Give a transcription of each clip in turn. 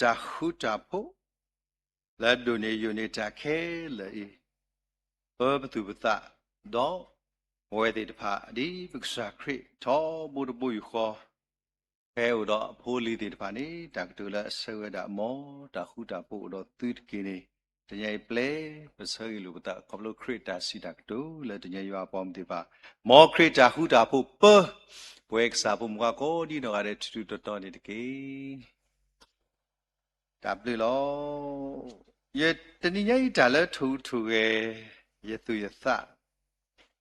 တၢ်ဃူတၢ်ဖိး လၢဒိၣ်န့ၢ်ယိာ်န့ၢ်တၢ်ခဲလၢာ်အံၤ, ပပသူၣ်ပသး, ဒီးပဝဲသ့ၣ်တဖၣ် ဒ်ပကစၢ်ခရံာ်ထီဘိတဘိယူၢ်ဃီ, ဖဲအိၣ်ဒီးအဖိအလံၤသ့ၣ်တဖၣ်န့ၣ် တၢ်ကတိၤလၢအဆၢဝဲဒၣ် မ်တၢ်ဃူတၢ်ဖိးအိၣ်ဒီးသုတက့ၢ်န့ၣ်, တနံၤအံၤပျဲပဆၢဂ့ၤလိာ်ပသး ခီဖျိခရံာ်တၢ်စံးတၢ်ကတိၤလၢတနံၤအံၤ ယွၤအပှၤမုၣ်သ့ၣ်တဖၣ်, မ်ခရံာ်တၢ်ဃူတၢ်ဖိးပၢ ပဝဲကစၢ်ဖိမုၣ်ခွါကိးဒံနီၢ်ဂၤဒဲး ထူထူတီတီန့ၣ်တက့ၢ်. တၢ်ဘျုးလီၤ. ယတနံၤညါအံၤ တၢ်လၢထိၣ်ဟူးထိၣ်ဂဲၤယသူၣ်ယသး,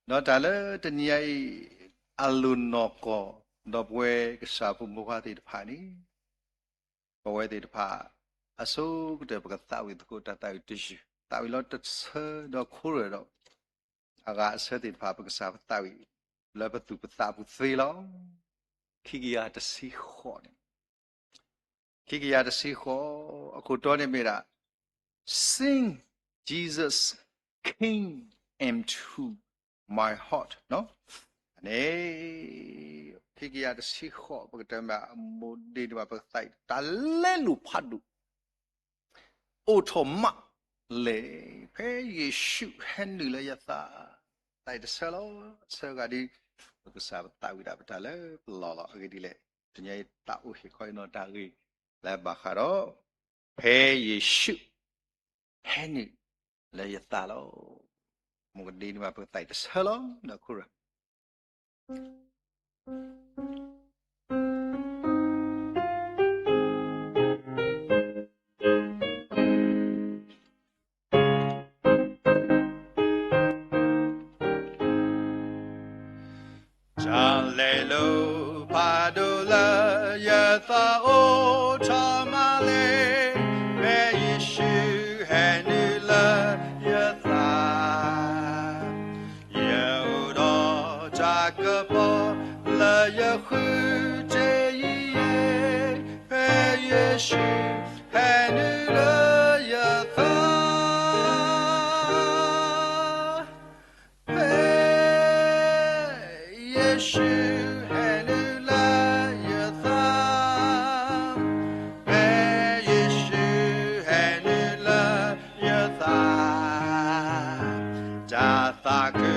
ဒီးတၢ်လၢတနံၤညါအံၤ အလိၣ်နီၢ်ကီၢ်, ဒီးပဝဲကစၢ်ဖိမုၣ်ခွါသ့ၣ်တဖၣ်န့ၣ်, ပဝဲသ့ၣ်တဖၣ် အဆိကတၢၢ် ပကသးဝံၣ်သကိးတၢ်သးဝံၣ်တယုၢ်, သးဝံၣ်လီၤတဆၢဒီးခိၣ်ရၢၢ်ဒီး အဂၤအဆၢသ့ၣ်တဖၣ် ပကစၢ်ပသးဝံၣ် လၢပသူၣ်ပသးပူၤသ့လီၤ. ခံကယၤတဆံဃိးန့ၣ်, ခံကယၤတဆံဃိး အခိၣ်တီန့ၣ်မ့ၢ်ဒၣ် Since Jesus came into my heart န့ၣ်, ခံကယၤတဆံဃိး ပကတဲမ့ၢ်အမိၢ်ဒ့န့ၣ်ဘၣ် ပကသးအံၤ တၢ်လဲလိာ်ဖးဒိၣ် အိၣ်ထီၣ်မးလဲၣ်, ဖဲယ့ၣ်ၡူးဟဲနုာ်လၢယသး, သးအံၤတဆၢလီၤ, ဆၢဂၤဒ် ပကစၢ်ပသးဝံၣ်ဒၣ်ပတၢ်လၢပလီၢ်လီၤ. အဂ့ၢ်ဒ်လဲၣ်, တနံၤအံၤသးအိၣ်ဟ့ၣ်ခီအံၤနီၢ်တၢ်ဂ့ၢ် လၢဘၣ်ဃးဒီး ဖဲယ့ၣ်ၡူးဟဲနုာ်လၢယသးလီၤ. မိၢ်ကဒ့န့ၣ်ဘၣ် ပကသးအံၤတဆၢလီၤ ဒီးခိၣ်ရၢၢ် တၢ်လဲလိာ်ဖးဒိၣ်လၢယသးအိၣ်ထီၣ်မးလဲၣ်, ဖဲယ့ၣ်ၡူးဟဲနုာ်လၢယသး, ယအိၣ်ဒီးတၢ်ကပီၤ လၢယဃုထံယံၤယဲ, ဖဲယ့ၣ်ၡူးဟဲနုာ်လၢယသး ဖဲယ့ၣ်ၡူးဟဲနုာ်လၢယသး, ဖဲယ့ၣ်ၡူးဟဲနုာ်လၢယသး, တၢ်သးခု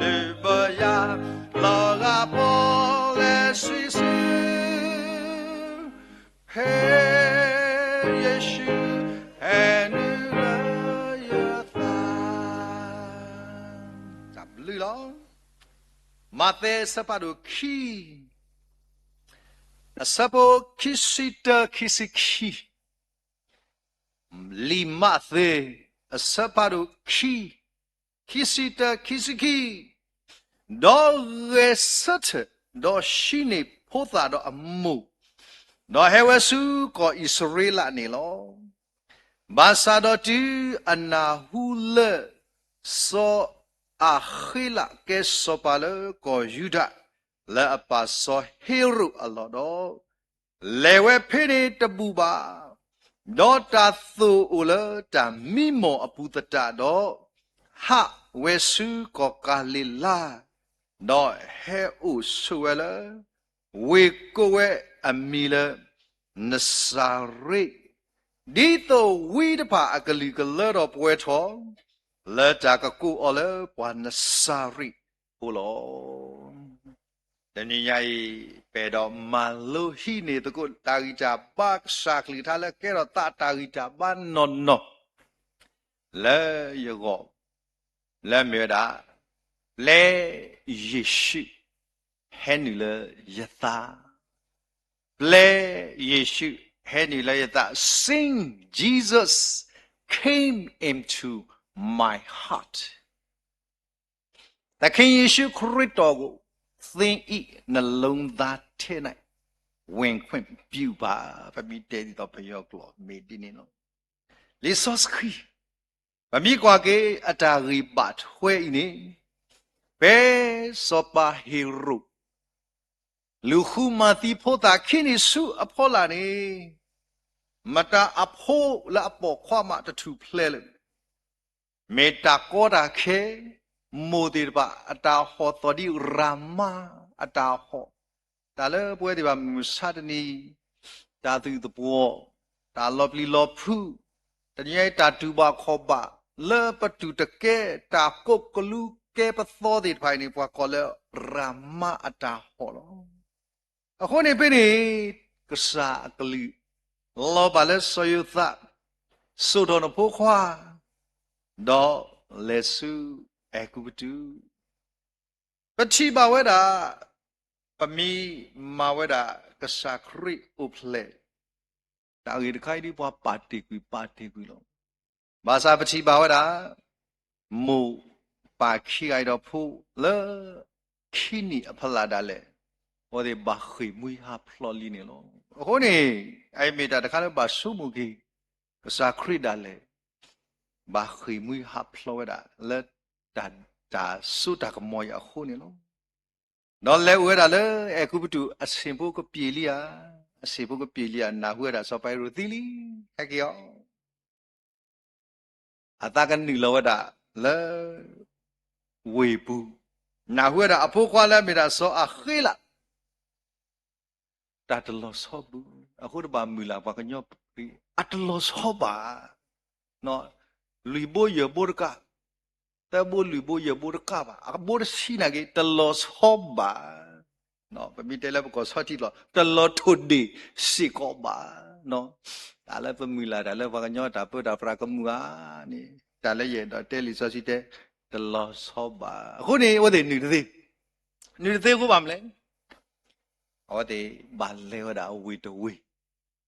ဒုးဘၢယၤ လီၤဂာ်ပီၣ်လဲၣ်ဆံးဆူ, ဖဲယ့ၣ်ၡူးဟဲနုာ်လၢယသး. တၢ်ဘျုးလီၤ. မးသဲအဆၢဖးဒိၣ်ခံ, အဆၢဖိခံဆံတၢ ခံဆံခံ, လံာ်မးသဲ အဆၢဖးဒိၣ်ခံ, ခံဆံတၢ ခံဆံခံ, ဒီးဂဲၤဆၢထၢၣ် ဒီးဟံးန့ၢ်ဖိသၣ်ဒီးအမိၢ်, ဒီးဟဲဝဲဆူကီၢ်အံၣ်စရ့လးန့ၣ်လီၤ. ဘၣ်ဆၣ်ဒီးတုၤအနၢ်ဟူလၢ စီၤအၤဃ့လးကဲစီၤပၤလၢကီၢ်ယူဒၤ လၢအပၢ်စီၤဟ့ၤရိာ်အလီၢ်ဒီး, လဲၤဝဲဖဲန့ၣ်တဘူၣ်ဘၣ်. ဒီးတၢ်သိၣ်အိၣ်လၢတၢ်မံမီၢ်အပူၤသတးဒီး, ဟးဝဲဆူကီၢ်ကၤလံၤလါ, ဒီးဟဲအိၣ်ဆိးဝဲလၢ ဝ့ၢ်ကိးဝဲအမံၤလၢ နစၤရ့း, ဒ်သိးဝံတဖၣ်အကလုာ်ကလၢထီၣ်ပှဲၤထီၣ် လၢတၢ်ကကိးအီၤလၢပှၤနစၤရ့းဖိလီၤ. တနံၤညါအံၤ ပအဲၣ်ဒိးမၤလိဟံးန့ၢ်သကိး တၢ်ဂံၢ်တၢ်ဘါကစၢ်အကလုၢ်ကထါလၢကဲထီၣ်သးတၢ်ဂံၢ်တၢ်ဘါနီၢ်နီၢ် လၢယဂီၢ်, လၢမ့ၢ်ဝဲဒၣ် ပျဲယ့ၣ်ၡူးဟဲနုာ်လၢယသး, ပျဲယ့ၣ်ၡူးဟဲနုာ်လၢယသး, Since Jesus came into my heart, သခင်ယေရှုခရစ်တော်ကို သင်၏နှလုံးသားထဲ၌ ဝင်ခွင့်ပြုပါ, ပမ့ၢ်တဲဒ်သိးပယီၤကျိာ်မ့ၢ်ဒ်န့ၣ်လီၤ. လံာ်စီဆှံ ပမ့ၢ်ကွၢ်က့ၤအတၢ်ဂံၢ်ဘါထွဲအံၤန့ၣ်, ဖဲစီၤပၤဟ့ၤရိာ် လူၤဃုမၤသံဖိသၣ်ခံန့ၣ်ဆူအဖီလာ်န့ၣ်, မတၤအဖိလၢအပိာ်ခွါမးတထူၣ်ဖျဲးလၢၤ, မ့ၢ်တၢ်ကီတၢ်ခဲ, မိၢ်သ့ၣ်တဖၣ်အတၢ်ဟီၣ်သီၣ်ဒ်ရၤမါအတၢ်ဟီၣ်, တၢ်လၢပဝဲသ့ၣ်တဖၣ်မုၢ်မဆါတနံၤ တၢ်သူၣ်သပှီၤ တၢ်လီၤပျံၤလီၤဖုး, တနံၤအံၤတၢ်တူၢ်ဘၣ်ခီၣ်ဘၣ်, လၢပတူၢ်တကဲ တၢ်ကိးကလူးကဲပသီသ့ၣ်တဖၣ်အံၤန့ၣ် ပှၤကိးလၢ ရၤမါအတၢ်ဟီၣ်လီၤ. အဃိန့ၣ်ဖဲန့ၣ် ကစၢ်အကလုၢ် လီၤဘၣ်လၢစီၤယိၤသး, စိာ်ထီၣ်နဖိခွါ, ဒီးလဲၤဆူအဲၤကူပတူး. ပထံၣ်ဘၣ်ဝဲဒၣ် ပမ့ၢ်မၤဝဲဒၣ်ကစၢ်ခရံာ်အိၣ်ဖျဲၣ် တၢ်ဂ့ၢ်တခါအံၤဒ်ပှၤပာ်တ့ၢ်ကွံာ်ပာ်တ့ၢ်ကွံာ်လီၤ. ဘၣ်ဆၣ်ပထံၣ်ဘၣ်ဝဲဒၣ် မိၢ်ပၢ်ခံဂၤအံၤဒီးဖိလၢ ခံနံၣ်အဖီလာ်ဒၣ်လဲာ် အဝဲသ့ၣ်ဘၣ်ဃ့ၢ်မှံဟးဖျိးလံန့ၣ်လီၤ. အဃိန့ၣ် အအံၤမ့ၢ်တၢ်တခါလၢဘၣ်ဆိကမိၣ်က့ၤ ကစၢ်ခရံာ်ဒၣ်လဲာ် ဘၣ်ဃ့ၢ်မှံဟးဖျိးဝဲဒၣ်လၢ တၢ် တၢ်စိတၢ်ကမီၤအံၤအဃိန့ၣ်လီၤ. ဒီးလဲၤအိၣ်ဝဲဒၣ်လၢအဲၤကူပတူး အဆ့ၣ်ဖိကပျ့ၤလံဧါ, အဆ့ၣ်ဖိကပျ့ၤလံဧါ နၢ်ဟူဝဲဒၣ်စီၤပၤဟ့ၤရိာ်သံလံ, ဟဲက့ၤအီၤ အသးကနုာ်လီၤဝဲဒၣ်လၢ ဝ့ၢ်ပူၤ, နၢ်ဟူဝဲဒၣ်အဖိခွါလၢအမ့ၢ်ဒၣ်စီၤအဃ့လး တၢ်တလီၤဆီဘၣ်, အဃိတဘၣ်မုၢ်လၢ်ပှၤကညီ အတလီၤဆီဘၣ်, လွံၢ်ဘိယဲၢ်ဘိတကး, သၢဘိလွံၢ်ဘိယဲၢ်ဘိတကးဘၣ်, အဘိတဆံနာ်က့ တလီၤဆီဘၣ်, ပမ့ၢ်တဲလၢပကီၢ်ဆီထံလီၤ တလီၤထိၣ်ဒ့ၣ်စ့ၢ်ကီးဘၣ်, တၢ်လၢပမုၢ်လၢ်တၢ်လၢပှၤကညီတၢ်ပၢတၢ်ပြးကမူၣ်ဧါန့ၣ် တၢ်လၢယအဲၣ်ဒိးတဲလံာ်စီဆှံတဲ တလီၤဆီဘၣ်. အဃိန့ၣ် အဝဲသ့ၣ်နုာ်တသ့, နုာ်တသ့အဃိဘၣ်မနုၤလဲၣ်, အဝဲသ့ၣ်ဘၣ်လဲၤဝဲဒၣ်အဝ့ၢ်တဝ့ၢ်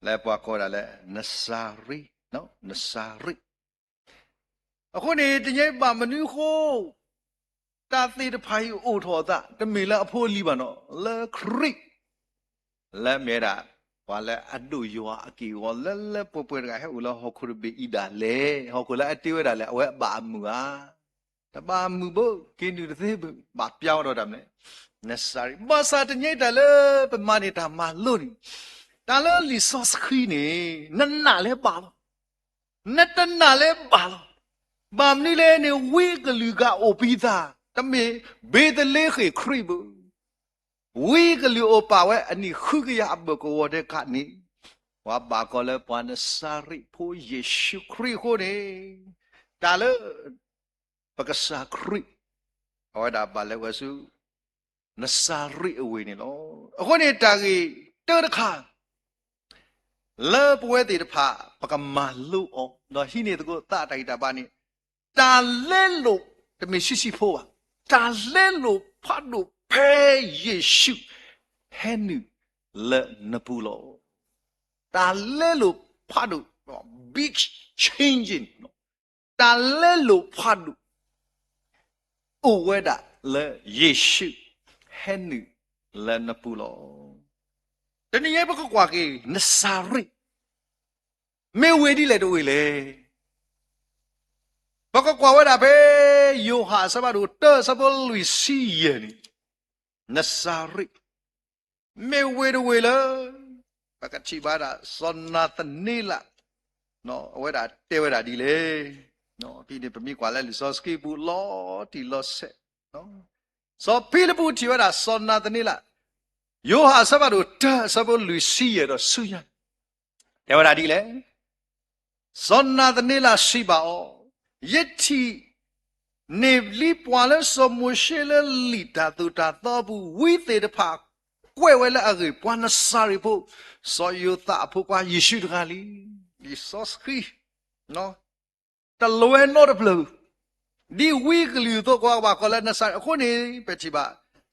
လၢပှၤကိးဒၣ်လၢ နစၤရ့း, နစၤရ့း. အဃိန့ၣ် တနံၤအံၤဘၣ်မနုၤအဃိ တၢ်သ့ၣ်တဖၣ်အံၤအိၣ်ထီၣ်အသး တမ့ၢ်လၢအဖိအလံၤဘၣ်နီၤ, လၢခရံာ် လၢမ့ၢ်ဝဲဒၣ် ပှၤလၢအဒိၣ်ယွၤအက့ၢ်အဂီၤ လၢလၢပှဲၤပှဲၤတဂၤဟဲအိၣ်လၢဟီၣ်ခိၣ်တဘ့ၣ်အံၤဒၣ်လဲာ်, ဟီၣ်ခိၣ်လၢအတ့ဝဲဒၣ်လဲာ် အဝဲဘၣ်အမုာ်ဧါ, တဘၣ်မုာ်ဘၣ်, က့ၤနုာ်တသ့ဘၣ်, ဘၣ်ပျၢ်ဝဲဒီးတၢ်မနုၤလဲၣ်, နစၤရ့း. ဘၣ်ဆၣ်တနံၤအံၤတၢ်လၢပမၤန့ၢ်တၢ်မၤလိန့ၣ်, တၢ်လၢလံာ်စီဆှံန့ၣ် နနာ်လၢၤဘၣ်လီၤ. နတနာ်လၢၤဘၣ်လီၤ. ဘၣ်မနုၤလဲၣ်န့ၣ် ဝံအကလုၢ်ကအိၣ်ပံၤသး, တမ့ၢ်ဘ့းသလ့ဃ့ၣ်ခရံာ်ဘၣ်. ဝံအကလုၢ်အိၣ်ပာ်ဝဲအနံၣ်ဃုကယၤအဘၢၣ်ကဝီၤဒဲးခါန့ၣ်, ပှၤဘၣ်ကိးလၢပှၤနစၤရ့းဖိယ့ၣ်ၡူးခရံာ်အဃိန့ၣ်, တၢ်လၢ ပကစၢ်ခရံာ် အဝဲဒၣ်ဘၣ်လဲၤဝဲဆူ နစၤရ့းအဝ့ၢ်န့ၣ်လီၤ. အဃိန့ၣ်တၢ်ဂ့ၢ်တၢတခါ လၢပဝဲသ့ၣ်တဖၣ် ပကမၤလိအီၤ ဒီးဟံးန့ၢ်သကိးသးတၢ်ဂံၢ်တၢ်ဘါန့ၣ်, တၢ်လဲလိာ်တမ့ၢ်ဆံးဆံးဖိဘၣ်, တၢ်လဲလိာ်ဖးဒိၣ်ဖဲယ့ၣ်ၡူးဟဲနုာ်လၢနပူၤလီၤ. တၢ်လဲလိာ်ဖးဒိၣ်, big changing, တၢ်လဲလိာ်ဖးဒိၣ် အိၣ်ဝဲဒၣ်လၢယ့ၣ်ၡူးဟဲနုာ်လၢနပူၤလီၤ. တနံၤအံၤပကကွၢ်က့ၤ နစၤရ့း မ့ၢ်ဝ့ၢ်ဒ်လဲၣ်တဝ့ၢ်လဲၣ်. ပကကွၢ်ဝဲဒၣ်ဖဲ ယိၤဟၣ်အဆၢဖးဒိၣ်တၢ အဆၢဖိလွံၢ်ဆံယဲၢ်န့ၣ်, နစၤရ့း မ့ၢ်ဝ့ၢ်တဝ့ၢ်လၢ ပကထံၣ်ဘၣ်ဒၣ် စီၤနၤသန့လး အဝဲဒၣ်တဲဝဲဒၣ်ဒ်လဲၣ်. ဖဲန့ၣ် ပမ့ၢ်ကွၢ်လၢလံာ်စီဆှံပူၤလီၤတံၢ်လီၤဆဲး, စီၤဖံလံးပူးထံၣ်ဝဲဒၣ်စီၤနၤသန့လး, ယိၤဟၣ်အဆၢဖးဒိၣ်တၢ အဆၢဖိလွံၢ်ဆံယဲၢ်ဒီးဆူညါ, တဲဝဲဒၣ်ဒ်လဲၣ်. စီၤနၤသန့လးစံးဘၣ်အီၤ, ယထံၣ်န့ၢ်လံပှၤလၢစီၤမိၤၡ့လၢလံာ်တၢ်သိၣ်တၢ်သီအပူၤ ဝံသ့ၣ်တဖၣ်ကွဲးဝဲလၢအဂ့ၢ် ပှၤနစၤရ့းဖိ စီၤယိၤသးအဖိခွါယ့ၣ်ၡူးတဂၤလံ. လံာ်စီဆှံ တလွဲနီတဖျၢၣ်, ဒ်ဝံကလုာ်အသိး ကဘၣ်ကိးလၢနစၤရ့းအဃိန့ၣ် ပထံၣ်ဘၣ်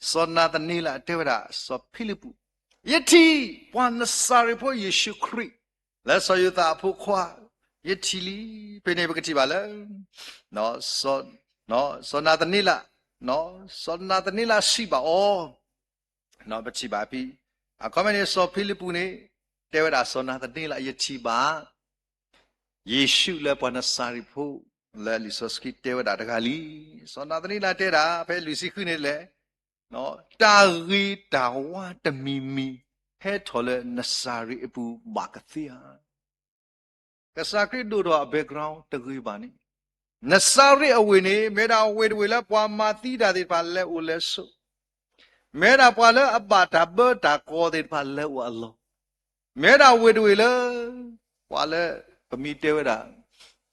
စီၤနၤသန့လးတဲဝဲဒၣ်စီၤဖံလံးပူး, ယထံၣ်ပှၤနစၤရ့းဖိယ့ၣ်ၡူးခရံာ် လၢစီၤယိၤသးအဖိခွါ ယထံၣ်လံ. ဖဲန့ၣ်ပကထံၣ်ဘၣ်လၢ စီၤနၤသန့လး, စီၤနၤသန့လးစံးဘၣ်အီၤ, ပထံၣ်ဘၣ်ဖဲ အခီပညီန့ၣ် စီၤဖံလံးပူးန့ၣ် တဲဝဲဒၣ်စီၤနၤသန့လး ယထံၣ်ဘၣ် ယ့ၣ်ၡူးလၢပှၤနစၤရ့းဖိ လၢလံာ်စီဆှံတဲဝဲဒၣ်တဂၤလံ. စီၤနၤသန့လးတဲဒၣ် ဖဲလွံၢ်ဆံဃုန့ၣ်လဲၣ်, တၢ်ဂ့ၤတၢ်ဝါတမံၤမံၤ ဟဲထီၣ်လၢနစၤရ့းအပူၤဘၣ်ကသ့ဧါ. ကစၢ်ခရံာ်ဒိၣ်ထီၣ်အ background တဂ့ၤဘၣ်န့ၣ်, နစၤရ့းအဝ့ၢ်န့ၣ် မ့ၢ်ဝဲဒၣ်ဝ့ၢ်တဝ့ၢ်လၢပှၤမၤသံတၢ်သ့ၣ်တဖၣ်လဲၤအိၣ်လဲၤဆိး, မ့ၢ်ဝဲဒၣ်ပှၤလၢအဘၣ်တၢ်ဘၢတၢ်ကီသ့ၣ်တဖၣ်လဲၤအိၣ်အလီၢ်, မ့ၢ်ဝဲဒၣ်ဝ့ၢ်တဝ့ၢ်လၢ ပှၤလၢ ပမ့ၢ်တဲဝဲဒၣ်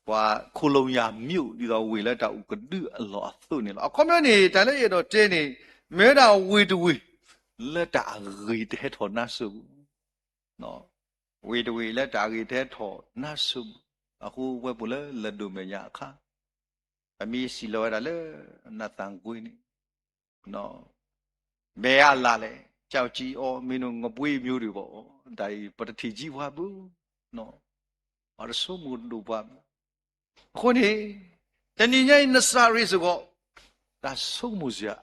ပှၤ colonial မ့ၢ် ဒ်သိးဝ့ၢ်လၢတၢ်အိၣ်ကဒုအလီၢ်အသိးန့ၣ်လီၤ. အခီပညီန့ၣ် တၢ်လၢယအဲၣ်ဒိးတဲန့ၣ် မ့ၢ်ဝဲဒၣ်ဝ့ၢ်တဝ့ၢ် လၢတၢ်အဂ့ၤတဟဲထီၣ်နါစိၤပူၤ, ဝ့ၢ်တဝ့ၢ်လၢတၢ်အဂ့ၤတဟဲထီၣ်နါစိၤပူၤ, အဃိဝဲပူၤလၢလၢၢ်ဒိၣ်မဲာ်ညါအခါ ပမ့ၢ်စံးလီၤဝဲဒၣ်လၢ နသံကွင်းန့ၣ် ဘယ်အလာလဲ, ကျောက်ကြီးအီၤ, မင်းတို့ ငပွေးမျိုးတွေပေါ့, တၢ်အံၤ ပတထံၣ်ကံပှၤဘၣ်, ပတဆိကမိၣ်ဒိၣ်ပှၤဘၣ်. အဃိန့ၣ် တနံၤညါအံၤ နစၤရ့းစ့ၢ်ကီး တၢ်ဆိကမိၣ်စရာ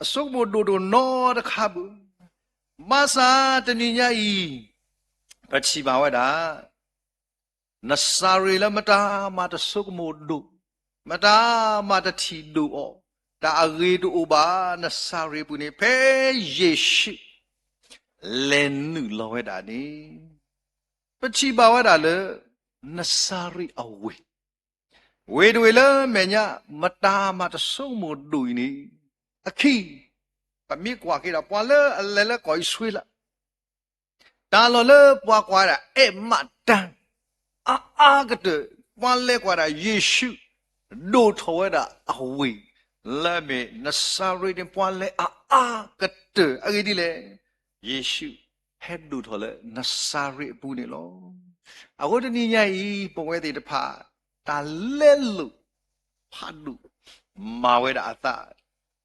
အဆိကမိၣ်ဒိၣ်ဒိၣ်နီတခါဘၣ်. ဘၣ်ဆၣ်တနံၤညါအံၤ ပထံၣ်ဘၣ်ဝဲဒၣ် နစၤရ့းလၢမတၤမၤတဆိကမိၣ်ဒိၣ်, မတၤမၤတထံၣ်ဒိၣ်အီၤ, တၢ်အဂ့ၤတအိၣ်ဘၣ် နစၤရ့းပူၤန့ၣ် ဖဲယ့ၣ်ၡူး လဲၤနုာ်လီၤဝဲဒၣ်န့ၣ် ပထံၣ်ဘၣ်ဝဲဒၣ်လၢ နစၤရ့းအဝ့ၢ်, ဝ့ၢ်တဝ့ၢ်လၢမဲာ်ညါ မတၤမၤတဆိကမိၣ်ဒိၣ်အံၤန့ၣ် အခံ ပမ့ၢ်ကွၢ်က့ၤဒီး ပှၤလၢအလဲၤလၢကီၢ်အံၣ်စရ့လး တၢ်လီၢ်လၢပှၤကွၢ်ဒၣ် အဲးမးတၢ် အါအါကတၢၢ်, ပှၤလဲၤကွၢ်ဒၣ်ယ့ၣ်ၡူး ဒိၣ်ထီၣ်ဝဲဒၣ်အဝ့ၢ် လၢအမ့ၢ်နစၤရ့းန့ၣ် ပှၤလဲၤအါအါကတၢၢ်. အဂ့ၢ်ဒ်လဲၣ်, ယ့ၣ်ၡူးဟဲဒိၣ်ထီၣ်လၢနစၤရ့းအပူၤန့ၣ်လီၤ. အဃိတနံၤညါအံၤ ပဝဲသ့ၣ်တဖၣ် တၢ်လဲလိာ်ဖးဒိၣ် မၤဝဲဒၣ်အသး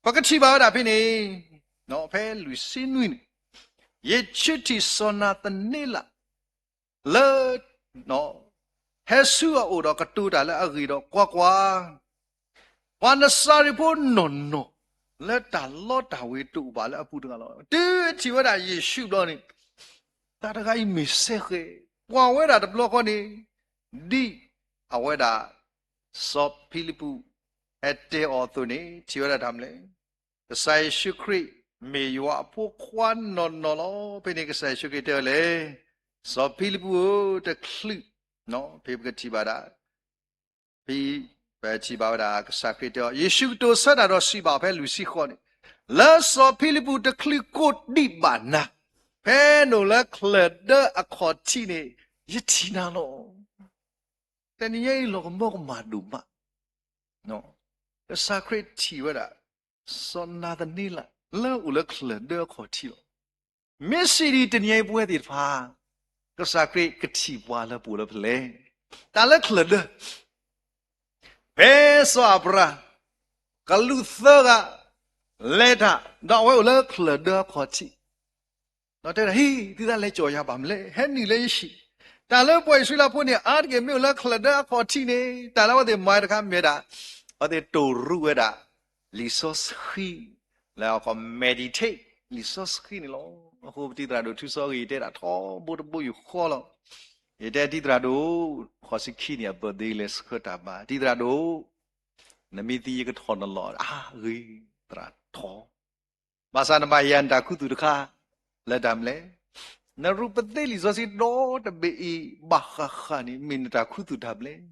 ပကထံၣ်ဘၣ်ဝဲဒၣ်ဖဲန့ၣ်, ဖဲလွံၢ်ဆံနွံန့ၣ်, ယ့ၣ်ၡူးထံၣ်စီၤနၤသန့လး လၢ ဟဲဆူအအိၣ်ဒီးကတိၤတၢ်လၢအဂ့ၢ်ဒီး ကွၢ်ကွၢ်, ပှၤနစၤရ့းဖိနီၢ်နီၢ် လၢတၢ်လီတၢ်ဝ့ၤတအိၣ်ဘၣ်လၢအပူၤတဂၤလီၤ. တုၤထံၣ်ဝဲဒၣ်ယ့ၣ်ၡူးဘျီန့ၣ်, တၢ်တဂၤအံၤမ့ၢ်စဲဃဲၤ, ကွၢ်ဝဲဒၣ်တဘျီဃီန့ၣ်, ဒ်အဝဲဒၣ် စီၤဖံလံးပူး ဟဲတဲအီၤအသိးန့ၣ် ထံၣ်ဝဲဒၣ်တၢ်မနုၤလဲၣ်. ကစၢ်ယ့ၣ်ၡူးခရံာ် မ့ၢ်ယွၤအဖိခွါနီၢ်နီၢ်လီၤ. ဖဲန့ၣ်ကစၢ်ယ့ၣ်ၡူးခရံာ်တဲဝဲလဲၣ်, စီၤဖံလံးပူးဧၢ, တချုး, ဖဲပကထံၣ်ဘၣ်ဒၣ်, ဖဲပထံၣ်ဘၣ်ဝဲဒၣ် ကစၢ်ခရံာ်တဲအီၤ, ယ့ၣ်ၡူးကတိၤဆၢတၢ်ဒီးစံးဘၣ်အီၤဖဲလွံၢ်ဆံဃိးန့ၣ်, လၢစီၤဖံလံးပူးတချုးကိးဒံးဘၣ်နၤ, ဖဲနအိၣ်လၢချၢၣ်ဒၢအခီၣ်ထံးန့ၣ် ယထံၣ်နၤလီၤ. တနံၤညါအံၤလီၤကမၢကမၣ်ဒိၣ်မး, ကစၢ်ခရံာ်ထံၣ်ဝဲဒၣ် စီၤနၤသန့လး လၢအအိၣ်လၢချၢၣ်ဒၢအခီၣ်ထံးလီၤ. မ့ၢ်စံးဒ်တနံၤညါအံၤပဝဲသ့ၣ်တဖၣ် ကစၢ်ခရံာ်ကထံၣ်ပှၤလၢပအိၣ်လၢဖဲလဲၣ်. တၢ်လၢချၢၣ်ဒၢ ဖဲစီၤအၤဘြၤဟၣ် ကလူးသၢဂၤ လဲၤတၢ် ဒီးအဝဲအိၣ်လၢချၢၣ်ဒၢအခီၣ်ထံး, ဒီးတဲဒၣ် ဟ့ၣ် သုသးလဲၤကၠီၣ်ယၤဘၣ်မလဲၣ်, ဟဲနုာ်လၢယဟံၣ်, တၢ်လၢပှၤအံၣ်စရ့လးဖိန့ၣ် အါတက့ၢ်မ့ၢ်အိၣ်လၢချၢၣ်ဒၢအခီၣ်ထံးန့ၣ် တၢ်လၢအဝဲသ့ၣ်မၤတခါမ့ၢ်ဒၣ် အဝဲသ့ၣ်တိၢ်ရူးဝဲဒၣ် လံာ်စီဆှံ လၢအကီး meditate လံာ်စီဆှံန့ၣ်လီၤ. အဃိပတံၤသရၣ်ဒိၣ်ထူစီအဂ့ၢ် ယတဲဒၣ်ထီဘိတဘိယူၢ်ဃီလီၤ. ယတဲတံၤသရၣ်ဒိၣ် ဃိးဆံခံန့ၣ် အ birthday လဲၤဆှၢတၢ်ဘၣ် တံၤသရၣ်ဒိၣ်, နမ့ၢ်သံယကထီၣ်နလီၢ် အါဂ့ၤ သရၣ်ထီ ဘၣ်ဆၣ်နဘၣ်ယၤနတၢ်ခူသူၣ်တခါ လၢတၢ်မနုၤလဲၣ်, နရူးပသ့လံာ်စီဆှံဒီတဘ့ၣ်အံၤ ဘၣ်ဃးဃးန့ၣ် မ့ၢ်နတၢ်ခူသူၣ်တၢ်မနုၤလဲၣ်.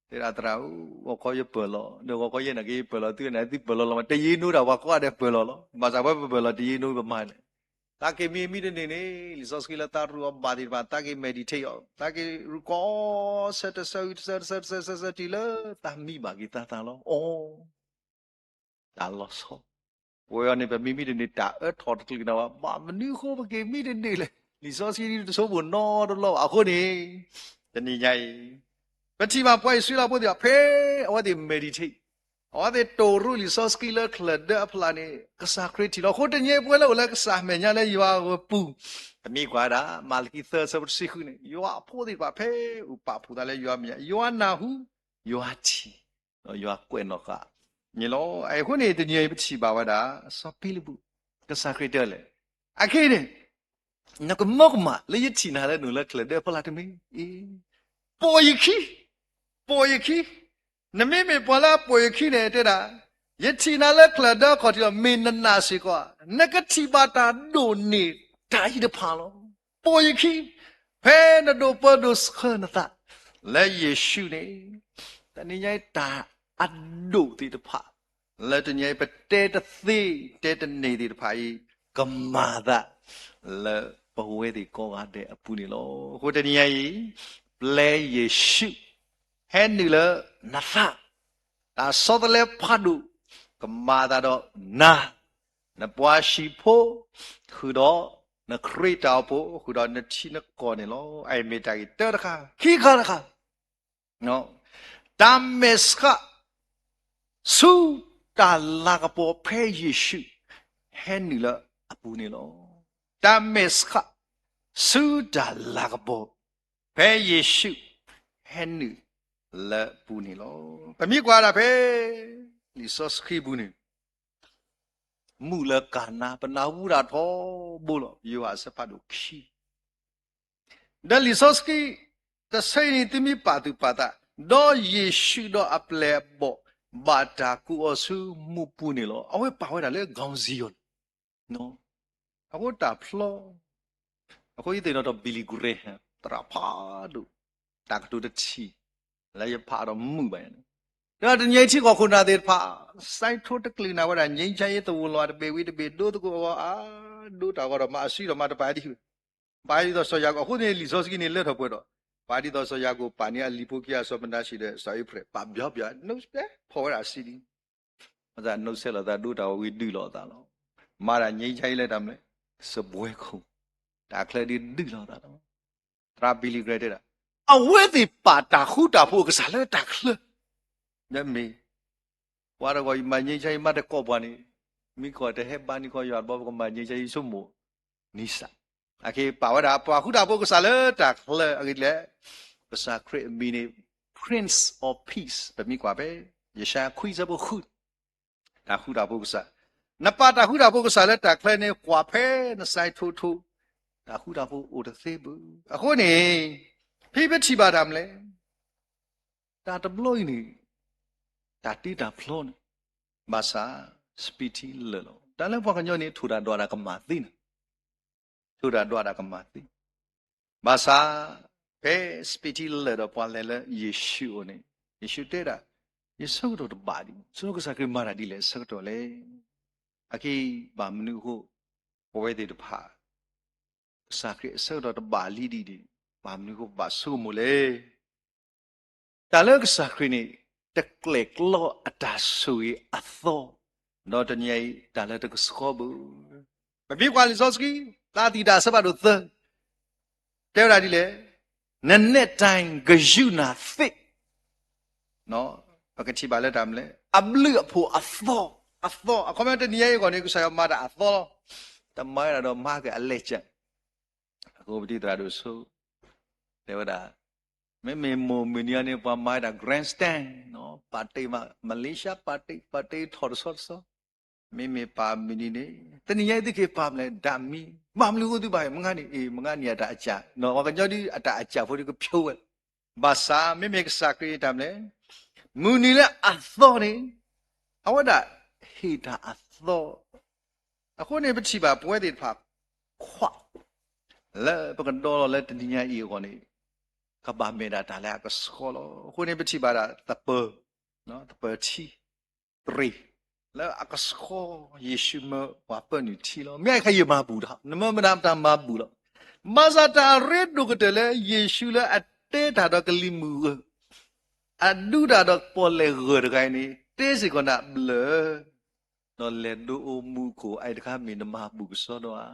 တဲဒၣ်သရၣ်ဧၢ, ဂီၤခီယပၢၢ်လီၤ, ဒီးဂီၤခီယဲနာ်က့ၤယပၢၢ်လီၤသုန့ၣ် သုပၢၢ်လီၤလီၤမး တယ့နိတၢ် ပှၤကိးဂၤဒဲးပၢၢ်လီၤလီၤ. ဘၣ်ဆၣ်ပှၤပပၢၢ်လီၤတယ့နိပမၤလဲၣ်. သးက့ၤမံမံတန့ၢ်န့ၣ် လံာ်စီဆှံလၢသးရူးအီၤဘၣ်သ့ၣ်တဖၣ် သးက့ၤ meditate အီၤ, သးက့ၤရူးကီးဆၢတဆၢဝံၤတဆၢတဆၢတဆၢတဆၢတုၤလၢသးမံဘၣ်က့ၤသးသးလီၤ. အိ, တၢ်လီၤဆီ, ပဝဲအံၤန့ၣ် ပမံမံတန့ၢ် တၢ်အၢထီၣ်တချုးကနၣ်ဘၣ်, ဘၣ်မနုၤအဃိပက့ၤမံတန့ၢ်လဲၣ်. လံာ်စီဆှံတဆိကမိၣ်နီတဘျီဘၣ်. အဃိန့ၣ် တနံၤညါအံၤ ပထံၣ်ဘၣ်ပှၤအံၣ်စရ့လးဖိသ့ၣ်တဖၣ် ဖဲအဝဲသ့ၣ် meditate အဝဲသ့ၣ်တိၢ်ရူးလံာ်စီဆှံလၢချၢၣ်ဒၢအဖျၢၣ်န့ၣ် ကစၢ်ခရံာ်ထံၣ်လီၤ. အဃိတနံၤအံၤ ပဝဲလၢအိၣ်လၢကစၢ်အမဲာ်ညါလၢယွၤအပူၤ, ပမ့ၢ်ကွၢ်ဒၣ် မၤလကံသၢဆၢတဆံဃုန့ၣ် ယွၤအဖိသ့ၣ်တဖၣ် ဖဲအိၣ်ပာ်ဖှိၣ်သးလၢယွၤမဲာ်ညါ ယွၤနၢ်ဟူ, ယွၤထံၣ်, ယွၤကွဲးနီၣ်ဃာ်န့ၣ်လီၤ. အဃိန့ၣ် တနံၤအံၤပထံၣ်ဘၣ်ဝဲဒၣ် စီၤဖံလံးပူး, ကစၢ်ခရံာ်တဲလဲၣ်, အခဲအံၤန့ၣ် နကမၢကမၣ်လၢယထံၣ်နၤလၢနအိၣ်လၢချၢၣ်ဒၢအဖီလာ်တမ့ၢ်, ပိာ်ယခံ, ပိာ်ယခံ, နမ့မ့ၢ်ပှၤလၢအပိာ်ယခံန့ၣ် တဲဒၣ်, ယထံၣ်နၤလၢချၢၣ်ဒၢအခီၣ်ထံးလီၤ. မ့ၢ်နနာ်စ့ၢ်ကီးဧါ, နကထံၣ်ဘၣ်တၢ်ဒိၣ်န့ၢ်တၢ်အံၤတဖၣ်လီၤ. ပိာ်ယခံ, ဖဲနဒိးပၢဒိးဆှၢနသး လၢယ့ၣ်ၡူးန့ၣ်, တနံၤညါအံၤတၢ်အဒိၣ်သ့ၣ်တဖၣ် လၢတနံၤညါအံၤပတဲတသ့ တဲတန့ၢ်သ့ၣ်တဖၣ်အံၤ ကမၤသး လၢပဝဲသ့ၣ်ကိးဂၤဒဲးအပူၤန့ၣ်လီၤ. အဃိတနံၤညါအံၤ ပျဲယ့ၣ်ၡူး ဟဲနုာ်လၢနသး, တၢ်ဆီတလဲဖးဒိၣ် ကမၤအသးဒီးနၤ, နပှၤဟံၣ်ဖိ, ဃုာ်ဒီးနခရံာ်တၢ်အိၣ်ဖှိၣ်, ဃုာ်ဒီးနထံနကီၢ်န့ၣ်လီၤ. အအံၤမ့ၢ်တၢ်ဂ့ၢ်တၢတခါ, ခံခါတခါ, တၢ်မဲာ်ဆှး ဆူတၢ်လၤကပီၤဖဲယ့ၣ်ၡူး ဟဲနုာ်လၢအပူၤန့ၣ်လီၤ. တၢ်မဲာ်ဆှး ဆူတၢ်လၤကပီၤ ဖဲယ့ၣ်ၡူး ဟဲနုာ်လၢအပူၤန့ၣ်လီၤ. ပမ့ၢ်ကွၢ်ဒၣ်ဖဲ လံာ်စီဆှံပူၤန့ၣ် မုၢ်လၢကၤနါ ပနၢ်ဟူတၢ်ထီဘိလီၤ. ယိၤဟၣ်အဆၢဖးဒိၣ်ခံ ဒီးလံာ်စီဆှံတဆၢအံၤန့ၣ် သုမ့ၢ်ပာ်သူၣ်ပာ်သး, ဒီးယ့ၣ်ၡူးဒီးအပျဲၢ်အဘီၣ် ဘၣ်တၢ်ကိးအီၤဆူမူးပူၤန့ၣ်လီၤ. အဝဲပာ်ဝဲဒၣ်လၢ ကီၢ်စံယိၣ်န့ၣ်, အဃိတၢ်ဖျီ, အဃိယသ့ၣ်နီၣ်ထီၣ် Billy Graham သရၣ်ဖးဒိၣ်, တၢ်ကတိၤတထံၣ် လၢယဖးဒီးမုာ်ဘၣ်န့ၣ်, ဒီးတနံၤအံၤထံကီၢ်ခိၣ်နၢ်သ့ၣ်တဖၣ် စဲးထိတကလုာ်နၢ်ဝဲဒၣ် ငြိမ်းချမ်းရေး သဝီလီၤ အတဘ့ၣ်ဝံၤတဘ့ၣ် ဒိသကိးအဂီၢ် အါ, ဒိတၢ်ဂီၤဒီးမၤအစုဒီးမၤတပာ်ဒံး, ပာ်ဒ်သိးစီၤယၤကိာ်, အဃိန့ၣ် လံာ်စီဆှံန့ၣ်လၢထီၣ်ပှဲၤဒီး, ပာ်ဒ်သိးစီၤယၤကိာ်ပာ်န့ၢ်အလံာ်ဖိခံဂၤ စီၤမနၤၡ့ဒီးစီၤအ့ဖရ့ၣ် ပာ်ဘျီဘျီ, နဖဲဖီၣ်ဝဲဒၣ်စံးဒ် မ့ၢ်သးနုဆဲးလီၤသးဒိတၢ်ဂီၤဝံၤဒုးလိာ်သးလီၤ. မၤတၢ် ငြိမ်းချမ်းရေး လၢတၢ်မနုၤလဲၣ်, စပွဲခိၣ်, တၢ်ချၢဒ်ဒုးလိာ်သးလီၤ. သရၣ် Billy Graham တဲဒၣ်, အဝဲသ့ၣ်ပာ်တၢ်ဃူတၢ်ဖိးအကစၢ်လၢတၢ်ချၢ, မ့ၢ် ပှၤတဂီၤအံၤမၤ ငြိမ်းချမ်းရေး မ့ၢ်တကိးပှၤန့ၣ်, မ့ၢ်ကီၢ်တဟဲဘါန့ၢ်ကီၢ်ယွၤတဘျီ ပကမၤ ငြိမ်းချမ်းရေး ဆိကမိၣ်, နံစး, အခဲပာ်ဝဲဒၣ် ပှၤဃူတၢ်ဖိးကစၢ်လၢတၢ်ချၢအဂ့ၢ်ဒ်လဲၣ်, ကစၢ်ခရံာ်အမံၤန့ၣ် Prince of Peace ပမ့ၢ်ကွၢ်ဖဲ ယၡါယၤခွံဆၢဖိဃု, တၢ်ဃူတၢ်ဖိးကစၢ်, နပာ်တၢ်ဃူတၢ်ဖိးကစၢ်လၢတၢ်ချၢန့ၣ် ကွၢ်ဖဲနစဲးထိထိ, တၢ်ဃူတၢ်ဖိးအိၣ်တသ့ဘၣ်. အဃိန့ၣ်, ဖဲပထံၣ်ဘၣ်တၢ်မနုၤလဲၣ် တၢ်တဘျီအံၤန့ၣ်, တၢ်တ့တၢ်ဖျီန့ၣ်, ဘၣ်ဆၣ် စပံးထံလၢာ်လီၤ. တၢ်လၢပှၤကညီန့ၣ် ထိၣ်တၢ်ဒွးတၢ်ကမၣ်သ့န့ၣ်, ထိၣ်တၢ်ဒွးတၢ်ကမၣ်သ့, ဘၣ်ဆၣ် ဖဲစပံးထံလၢာ်ဒီးပှၤလဲၤလၢယ့ၣ်ၡူးအအိၣ်န့ၣ်, ယ့ၣ်ၡူးတဲဒၣ်, ယဆၢကတီၢ်တဘၣ်ဒံး, ဆိကစၢ်ခရံာ်မၤတၢ်ဒ်လဲၣ်အဆၢကတီၢ်လဲၣ်. အခဲအံၤဘၣ်မနုၤအဃိ, ပဝဲသ့ၣ်တဖၣ် ကစၢ်ခရံာ်အဆၢကတီၢ်တဘၣ်လံဒံးန့ၣ်, ဘၣ်မနုၤအဃိဘၣ်ဆိကမိၣ်လဲၣ်. တၢ်လၢကစၢ်ခရံာ်န့ၣ် တကျဲၤကျီအတၢ်ဆိၣ်ဂ့ၤအသီ, ဒီးတနံၤအံၤတၢ်လၢတကဆှီဘၣ်. ပမ့ၢ်ကွၢ်လံာ်စီဆှံ, လၢအသံးတၢ်အဆၢဖးဒိၣ်သၢ, တဲဝဲဒၣ်ဒ်လဲၣ်, နနဲၣ်တၢ်ဂယုၢ်နၢ်သ့, ပကထံၣ်ဘၣ်လၢတၢ်မနုၤလဲၣ်, အဘျုးအဖှိၣ်အသီ, အသီ, အခီပညီတနံၤအံၤအဂီၢ်န့ၣ် ကစၢ်ယွၤမၤတၢ်အသီလီၤ. တမၤဝဲဒၣ်ဒီးမၤက့ၤအလဲၤကၢ် အဃိပတံၤသရၣ်ဒိၣ်ဆိ တဲဝဲဒၣ်, မ့မ့ၢ်မိၢ်မုၢ်နံၤအံၤန့ၣ် ပှၤမၤဝဲဒၣ် grandstand ပာ်တ့ၢ်မး, Malaysia ပာ်တ့ၢ်, ပာ်တ့ၢ်ထီၣ်တဆီတဆီ, မ့မ့ၢ်ပၢ်မုၢ်နံၤန့ၣ်, တနံၤညါအံၤသုက့ၤပာ်မလဲၣ်, ဒၣ်မံ, ဘၣ်မနုၤအဃိသုဘၣ်ဟဲမုၢ်ဂၤန့ၣ်, အ့ၣ် မုၢ်ဂၤန့ၣ်အတၢ်အကၢ်, ပှၤကညီဒ်အတၢ်အကၢ်ဖိဒ်ကဖျိဝဲ, ဘၣ်ဆၣ်မ့မ့ၢ်ကစၢ်ခရံာ်တၢ်မနုၤလဲၣ်, မုၢ်နံၤလၢအသီန့ၣ်, အဝဲဒၣ်ဟ့ၣ်တၢ်အသီ အဃိန့ၣ်ပထံၣ်ဘၣ်ပဝဲသ့ၣ်တဖၣ် ခွး လၢပကဒီလီၤလၢတနံၤညါအံၤအဂီၢ်န့ၣ်, ကဘၣ်မဲာ်ဒၣ်တၢ်လၢအကဆှီလီၤ. အဃိန့ၣ်ပထံၣ်ဘၣ်ဒၣ်သပၢၤ, သပၢၤထံ, တြ့ၤ, လၢအကဆှီ, ယ့ၣ်ၡူးမၢပှၤပၢနုာ်ထံလီၤ. မ့ၢ်အခဲအံၤယမၤဘူၣ်တၢ်, နမၢမနုၤတၢ်မၤဘူၣ်လီၤ. ဘၣ်ဆၣ်တၢ်အရ့ဒိၣ်ကတၢၢ်လၢယ့ၣ်ၡူးလၢအတဲတၢ်ဒီးကလံၤမုၢ်ဂၢၢ် အဒုးတၢ်ဒီးပီၣ်လဲၣ်ဂၢၢ်တဂၤအံၤန့ၣ် တဲစ့ၢ်ကီးနၤဘျၢၣ်, ဒီးလဲၤဒိအိၣ်မူခိၣ် အအံၤတခါမ့ၢ်နမၤဘူၣ်ကစီဒီဧါ.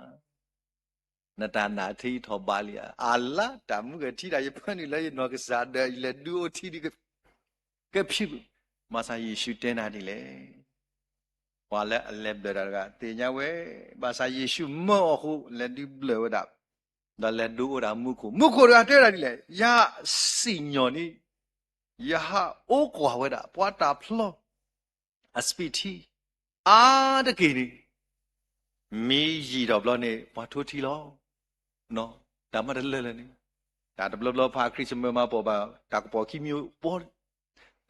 နတၢ်နာ်ထံထီၣ်ဘးလံဧါ. အလါတၢ်မုၢ်ဂၢၢ်ထံတၢ် ယဖၢနုာ်လၢယနီၢ်ကစၢ်ဒီး ယလဲၤဒုအိၣ်ထံဒ် ကဖံး, ဘၣ်ဆၣ်ယ့ၣ်ၡူးတဲနၤဒ်လဲၣ်. ပှၤလၢအလဲၤဘျၢၣ်တၢ်တဂၤ သ့ၣ်ညါဝဲ, ဘၣ်ဆၣ်ယ့ၣ်ၡူးမၢအီၤအဃိ လဲၤဒုးဘျၢၣ်ဝဲဒၣ်, ဒီးလဲၤဒိအိၣ်ဒၣ်မူခိၣ်, မူခိၣ်တဂၤတဲဝဲဒၣ်ဒ်လဲၣ်, ယဟးစံၣ်ညီၣ်န့ၣ်, ယဟးအိၣ်ကွၢ်ဝဲဒၣ် ပှၤတၢ်ဖျီ အစပံးထံ အါတက့ၢ်န့ၣ်, မ့ၢ်ယံာ်ထီၣ်ဘျီန့ၣ် ပှၤထိထံလီၤ. တၢ်မၤတလၢာ်လၢာ်န့ၣ်, တၢ်တဘျီဘျီဖးခရံာ်စမၢမၤပိာ်ဘၣ် တၢ်ကပီၤခံမံၤအိၣ်ပီၤ,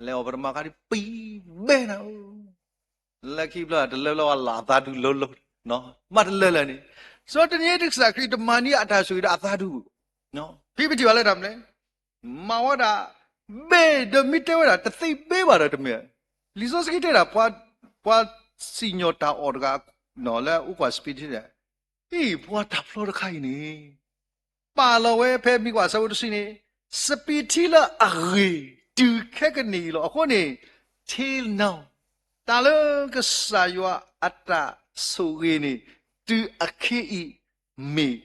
လဲၤအီၣ်ပတမၤခါဒ်ပံၤဘဲနၤ, လၢခံဘျီတလၢဘျီဝဲလၢအသးဒူလီၤလီၤ, မၤတလၢာ်လၢာ်န့ၣ်, စီၤတနံၤအံၤတကစၢ်ခရံာ်တမၤန့ၢ်အတၢ်ဆိၣ်ဂ့ၤဒီးအသးဒူ, ဖဲပထံၣ်ဘၣ်လၢတၢ်မနုၤလဲၣ် မၤဝဲဒၣ်, ဘ့ၣ်ဒီးမ့ၢ်တဲဝဲဒၣ် တသ့ဘ့ၣ်ဘၣ်ဒီးတမ့ၢ်, လံာ်စီဆှံတဲဒၣ်, ပှၤစံၣ်ညီၣ်တၢ်အီၣ်တဂၤ, လၢအအိၣ်ကွၢ်စပံးထံန့ၣ်, အ့ၣ် ပှၤတၢ်ဖျီတခါအံၤန့ၣ်, ပာ်လီၤဝဲဖဲမံၤကွၢ်ဆၢဖိတဆံန့ၣ်, စပံးထံလၢအဂ့ၤ တုၤခဲကနံၣ်အံၤလီၤ. အဃိန့ၣ် till now တၢ်လၢကစၢ်ယွၤအတၢ်ဆိၣ်ဂ့ၤန့ၣ် တုၤအခဲအံၤ မ့ၢ်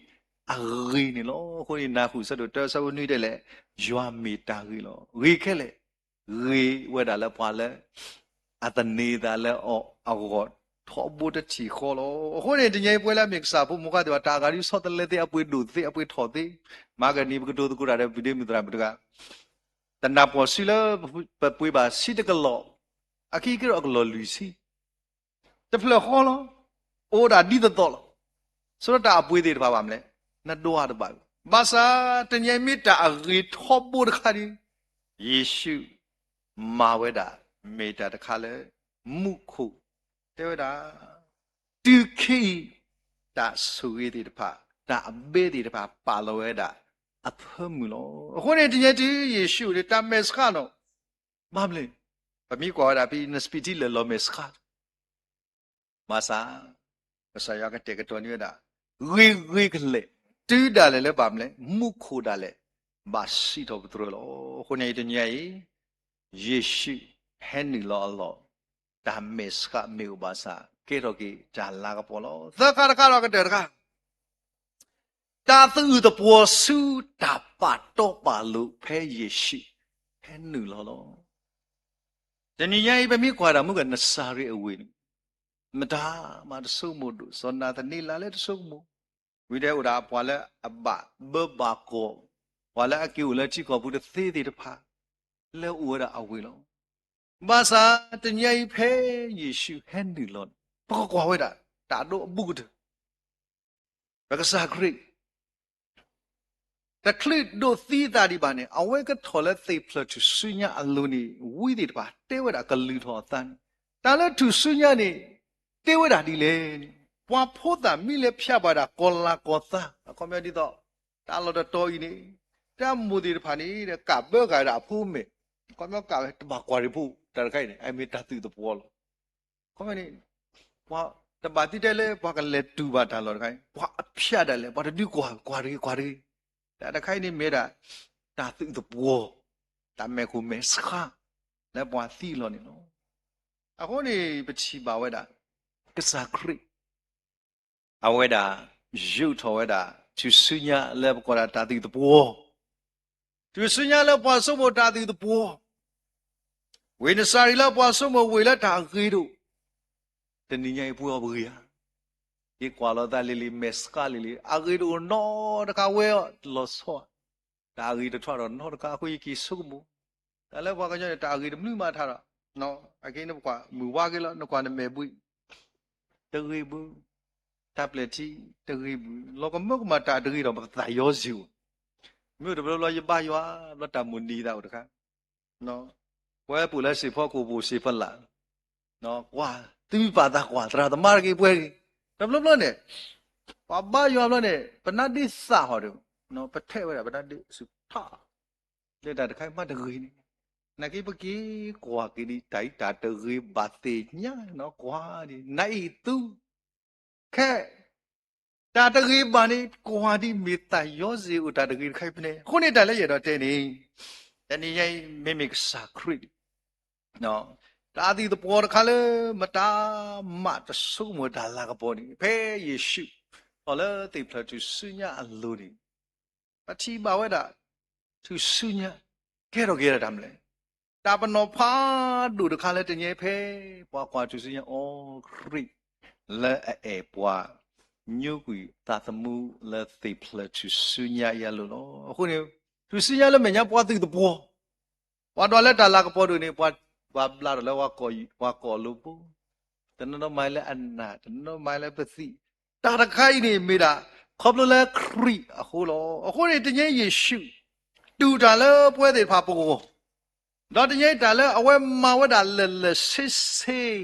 အဂ့ၤန့ၣ်လီၤ. အဃိန့ၣ် နၢ်ဟူဆၢဒိၣ်တၢ ဆၢဖိနွံတဲလဲၣ်, ယွၤမ့ၢ်တၢ်ဂ့ၤလီၤ. ဂ့ၤခဲလၢာ်, ဂ့ၤဝဲဒၣ်လၢပှၤလၢ အသန့ၤသးလၢအီၤအဂီၢ် ထီဘိတထံၣ်ဃီလီၤ. အဃိန့ၣ် တနံၤအံၤပဝဲလၢအမ့ၢ်ကစၢ်ဖိမုၣ်ဖိခွါသ့ၣ်တဖၣ် တၢ်အဂၤဒ်ဆီတလဲသ့ အပှ့ၤဒိၣ်သ့ အပှ့ၤထီၣ်သ့, မဟါကနံၤ ပကတိၤသကိးတၢ်ဒီးပဒ့မုၣ်သရၣ်မုၣ်တဂၤ, တနၢ်ပှီၢ်ဆူလၢပပှ့ၤဘၣ်ဆံတကလီၢ်, အခံက့ၤဒီးအကလီၢ်လွံၢ်ဆံ တဖျၢၣ်ဃီလီၤ. အိၣ်ဒၣ်ဒ်သိးသိးလီၤ. ဆိဒီးတၢ်အပှ့ၤသ့ၣ်တဖၣ်ဘၣ်မနုၤလဲၣ်, နဒွးတဘၣ်. ဘၣ်ဆၣ်တနံၤအံၤမ့ၢ်တၢ်အဂ့ၤထီဘိတခါဒီး ယ့ၣ်ၡူးမၤဝဲဒၣ် မ့ၢ်တၢ်တခါလၢ မူခိၣ်တဲဝဲဒၣ် တုၤခဲအံၤ တၢ်ဆိၣ်ဂ့ၤသ့ၣ်တဖၣ် တၢ်အဘဲသ့ၣ်တဖၣ် ပာ်လီၤဝဲဒၣ်အဖၢမုၢ်လီၤ. အဃိန့ၣ် တနံၤအံၤတုၤယ့ၣ်ၡူးန့ၣ် တၢ်မဲာ်ဆှးနီၤ ဘၣ်မနုၤလဲၣ်, ပမ့ၢ်ကွၢ်ဝဲဒၣ်ဖဲ နစပံးထံလၢာ်လီၤမဲာ်ဆှး ဘၣ်ဆၣ် ကစၢ်ယွၤကတဲာ်ကတီၤန့ၢ်ဝဲဒၣ် ဂ့ၤဂ့ၤကလဲာ် တုၤဒၣ်လဲာ်လၢဘၣ်မနုၤလဲၣ် မူခိၣ်ဒၣ်လဲာ် ဘၣ်စံးထီၣ်ပတြၢၤလီၤ. အဃိန့ၣ်တနံၤအံၤ ယ့ၣ်ၡူးဟဲနုာ်လီၤအလီၢ် တၢ်မဲာ်ဆှးမ့ၢ်အိၣ်ဘၣ်ဆၣ် ကဲထီၣ်က့ၤတၢ်လၤကပီၤလီၤ. သၢခါတခါဒီးကတၢၢ်တခါ တၢ်သူၣ်အုးသပှီၤဆူတၢ်ပာ်တီပာ်လိၤဖဲယ့ၣ်ၡူး ဟဲနုာ်လီၤလီၤ. တနံၤညါအံၤ ပမ့ၢ်ကွၢ်တၢ်မုၢ်ကနစၤရ့းအဝ့ၢ်န့ၣ် မတၤမၤတဆိကမိၣ်ဒိၣ် စီၤနၤသနံလးလၢတဆိကမိၣ်, ဝံၤဒီးအိၣ်ဒၣ်ပှၤလၢအဘၣ်ဘၢဘၣ်ကီၢ်, ပှၤလၢအက့ၤအိၣ်လၢထံကီၢ်ပူၤတသ့သ့ၣ်တဖၣ် လၢအအိၣ်ဝဲဒၣ်အဝ့ၢ်လီၤ. ဘၣ်ဆၣ်တနံၤညါအံၤဖဲယ့ၣ်ၡူးဟဲနုာ်လီၤန့ၣ် ပကကွၢ်ဝဲဒၣ် တၢ်ဒိအဘူးကတၢၢ် ပကစၢ်ခရံာ် တချုးဒိးသံအသးဒံးဘၣ်န့ၣ် အဝဲကထီၣ်လၢသ့ၣ်ဖျၢၣ်ထူၣ်စုညါအလိၤန့ၣ် ဝံသ့ၣ်တဖၣ်တဲဝဲဒၣ်ကလုၢ်ထီၣ်အသးန့ၣ်, တၢ်လၢထူၣ်စုညါန့ၣ် တဲဝဲဒၣ်ဒ်လဲၣ်န့ၣ်, ပှၤဖိသၣ်မံလၢဖၠါဘၣ်ဒၣ်ကီၤလၤကီၤသး အခီပညီဒ်သိး တၢ်လီၢ်တတီၤအံၤန့ၣ် တၢ်မိၢ်သ့ၣ်တဖၣ်န့ၣ် ကးဘၢဂၤဝဲဒၣ်အဖိအမဲာ်, အခီပညီကးဝဲတဘၣ်ကွၢ်ရံၣ်ဖိ တၢ်တခါအံၤန့ၣ် အမ့ၢ်တၢ်သူၣ်သပှီၤလီၤ. အခီပညီန့ၣ် ပှၤတဘၣ်သံတဲလၢပှၤကလဲၤတူၢ်ဘၣ်တၢ်လီၢ်တခါအံၤ ပှၤအဖၠါဒၣ်လဲာ် ပှၤတဒုကွၢ် ကွၢ်တဂ့ၤ ကွၢ်တဂ့ၤ, တၢ်တခါအံၤန့ၣ်မ့ၢ်ဒၣ် တၢ်သူၣ်သပှီၤ တၢ်မဲာ်ခိၣ်မဲာ်ဆှး လၢပှၤသံအလီၢ်န့ၣ်လီၤ. အဃိန့ၣ် ပထံၣ်ဘၣ်ဝဲဒၣ် ကစၢ်ခရံာ် အဝဲဒၣ် ယူာ်ထီၣ်ဝဲဒၣ် ထူၣ်စုညါလၢပကိးဒၣ်တၢ်သူၣ်သပှီၤ, ထူၣ်စုညါလၢပှၤဆိကမိၣ်တၢ်သူၣ်သပှီၤ, ဝ့ၢ်နစၤရ့းလၢပှၤဆိကမိၣ်ဝ့ၢ်လၢတၢ်ဂ့ၤတအိၣ်, တနံၤညါအံၤပှဲၤအီၤပဂ့ၤဧါ, ယကွၢ်လီၤသးလံၤလံၤ မဲာ်ဆှးလံၤလံၤ အဂ့ၤတအိၣ်နီတခါဝဲအီၤလီၤဆီ, တၢ်အဂ့ၤတထီၣ်ဒီးနီတခါ အဃိယက့ၤဆိကမိၣ်, တၢ်လၢပှၤကညီန့ၣ် တၢ်အဂ့ၤတမနုၤမးထါဒီး, အက့ၤန့ၣ်ပကွၢ်မုၢ်ဝါက့ၤလီၤ နကွၢ်နမဲာ်ဘှံး တဂ့ၤဘၣ်, တၢ်ပျဲၢ်ထံတဂ့ၤဘၣ်, လီၤကမၢကမၣ်တၢ်တဂ့ၤဒီးပသးယီၤစ့ၢ်ဧိၤ, မ့ၢ်အိၣ်တဘျီဘျီယဘါယွၤ ဘျီတၢ်မိၣ်နံၤသးအိၣ်တခါ, ပဝဲပအိၣ်လၢစ့ၢ်ဖီခိၣ်ပအိၣ်စ့ၢ်ဖီလာ်, ကွၢ် သုမ့ၢ်ပာ်သးကွၢ် သရၣ်သမါတဂ့ၤပှဲၤဂ့ၤ, တဘျီဘျီန့ၣ် ပှၤဘါယွၤဘျီန့ၣ် ပနါဒ့သၣ်ဟီၣ်ဒီး ပထဲးဝဲဒၣ်ပနါဒ့ဆူၣ်ထီၣ် လၢတၢ်တခါအံၤမးတဂ့ၤန့ၣ်, နာ်က့ပက့ၤကွၢ်က့ၤဒံး တၢ်အံၤတၢ်တဂ့ၤဘၣ်သ့ၣ်ညါနီၤ ကွၢ်ဒံး နအံၤသူ ခဲ တၢ်တဂ့ၤဘၣ်န့ၣ် ကွၢ်ဒံးမ့ၢ်သးယီၤစ့ၢ်အိၣ်တၢ်တဂ့ၤတခါအံၤဖဲန့ၣ်, အဃိန့ၣ်တၢ်လၢယအဲၣ်ဒိးတဲန့ၣ်, တနံၤညါအံၤ မ့မ့ၢ်ကစၢ်ခရံာ် တၢ်သူၣ်သပှီၤတခါလၢ မတၤမးတဆိကမိၣ်တၢ်လၤကပီၤန့ၣ် ဖဲယ့ၣ်ၡူး ထီၣ်လၢသ့ၣ်ဖျၢၣ်ထူၣ်စုညါအလိၤန့ၣ် ပထံၣ်ဘၣ်ဝဲဒၣ် ထူၣ်စုညါ ကဲထီၣ်က့ၤဒၣ်တၢ်မနုၤလဲၣ်, တၢ်ပနီၣ်ဖးဒိၣ်တခါလၢတနံၤအံၤဖဲ ပှၤကွၢ်ထူၣ်စုညါအီၤခရံာ် လၢအအဲၣ်ပှၤ ညိကွံာ်သးသမူလၢသ့ၣ်ဖျၢၣ်ထူၣ်စုညါအံၤအလိၤလီၤ. အဃိန့ၣ် ထူၣ်စုညါလၢမဲာ်ညါပှၤသူၣ်သပှီၤ ပှၤဒွးလၢတၢ်လၤကပီၤဒိၣ်န့ၣ် ပှၤ ပှၤဘျါထီၣ်လၢပှၤကိးအလိၤဖိ, တနီၤနီၤမၤလၢအနၢ် တနီၤနီၤမၤလၢပသံၣ်, တၢ်တခါအံၤန့ၣ်မ့ၢ်ဒၣ် ခီဖျိလၢခရံာ်အဃိလီၤ. အဃိန့ၣ် တနံၤအံၤယ့ၣ်ၡူး တူၢ်တၢ်လၢပဝဲသ့ၣ်တဖၣ်ပဂီၢ် ဒီးတနံၤအံၤတၢ်လၢအဝဲမၤဝဲဒၣ်လၢာ်လၢာ်ဆ့ဆ့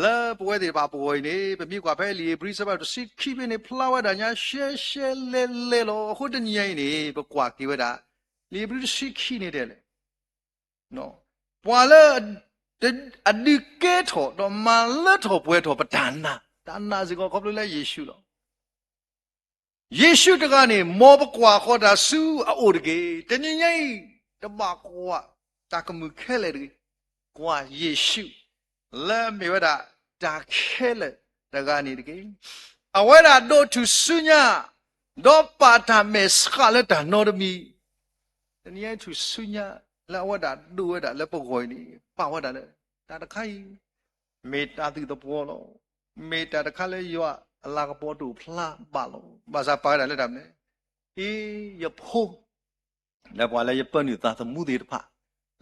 လၢပဝဲသ့ၣ်တဖၣ်ပဂီၢ်အံၤန့ၣ် ပမ့ၢ်ကွၢ်ဖဲလံာ်ဧ့ၤဘြံၤဆၢဒိၣ်တဆံခံဖဲန့ၣ် ဖျါဝဲဒၣ်ညါရှဲရှဲလဲလဲလီၤ. အဃိတနံၤအံၤန့ၣ် ပကွၢ်က့ၤဝဲဒၣ် လံာ်ဧ့ၤဘြံၤတဆံခံန့ၣ်တဲလဲၣ် ပှၤလၢ အဒုးကဲထီၣ်ဒီးမၤလၢထီၣ်ပှဲၤထီၣ်ပတၢ်နာ် တၢ်နာ်စ့ၢ်ကီးခီဖျိလၢယ့ၣ်ၡူးလီၤ. ယ့ၣ်ၡူးတဂၤန့ၣ် မ်ပကွၢ်ဃီၤတၢ်ဆူအအိၣ်တက့ၢ်. တနံၤညါအံၤ တဘၣ်ကွၢ်တၢ်ကမုာ်ခဲလၢာ်တဂ့ၤ, ကွၢ်ယ့ၣ်ၡူး လၢအမ့ၢ်ဝဲဒၣ်တၢ်ခဲလၢာ်တဂၤန့ၣ်တက့ၢ်. အဝဲဒၣ်ဒိးထူၣ်ဆူညါ ဒီးပာ်တၢ်မဲာ်ဆှးလၢတၢ်နီတမံၤ, တနံၤညါအံၤထူၣ်ဆူညါလၢအဝဲဒၣ်ဒိးဝဲဒၣ်လၢပဂီၢ်အံၤန့ၣ် ပာ်ဝဲဒၣ်လၢ တၢ်တခါအံၤ မ့ၢ်တၢ်သုးသပှီၤလီၤ. မ့ၢ်တၢ်တခါလၢယွၤအလၤကပီၤတအိၣ်ဖျါဘၣ်လီၤ. ဘၣ်ဆၣ်ပာ်ဝဲဒၣ်လၢတၢ်မနုၤလဲၣ်, အ့ ယဖိ လၢပှၤလၢယပၢနုာ်သးသမူသ့ၣ်တဖၣ်,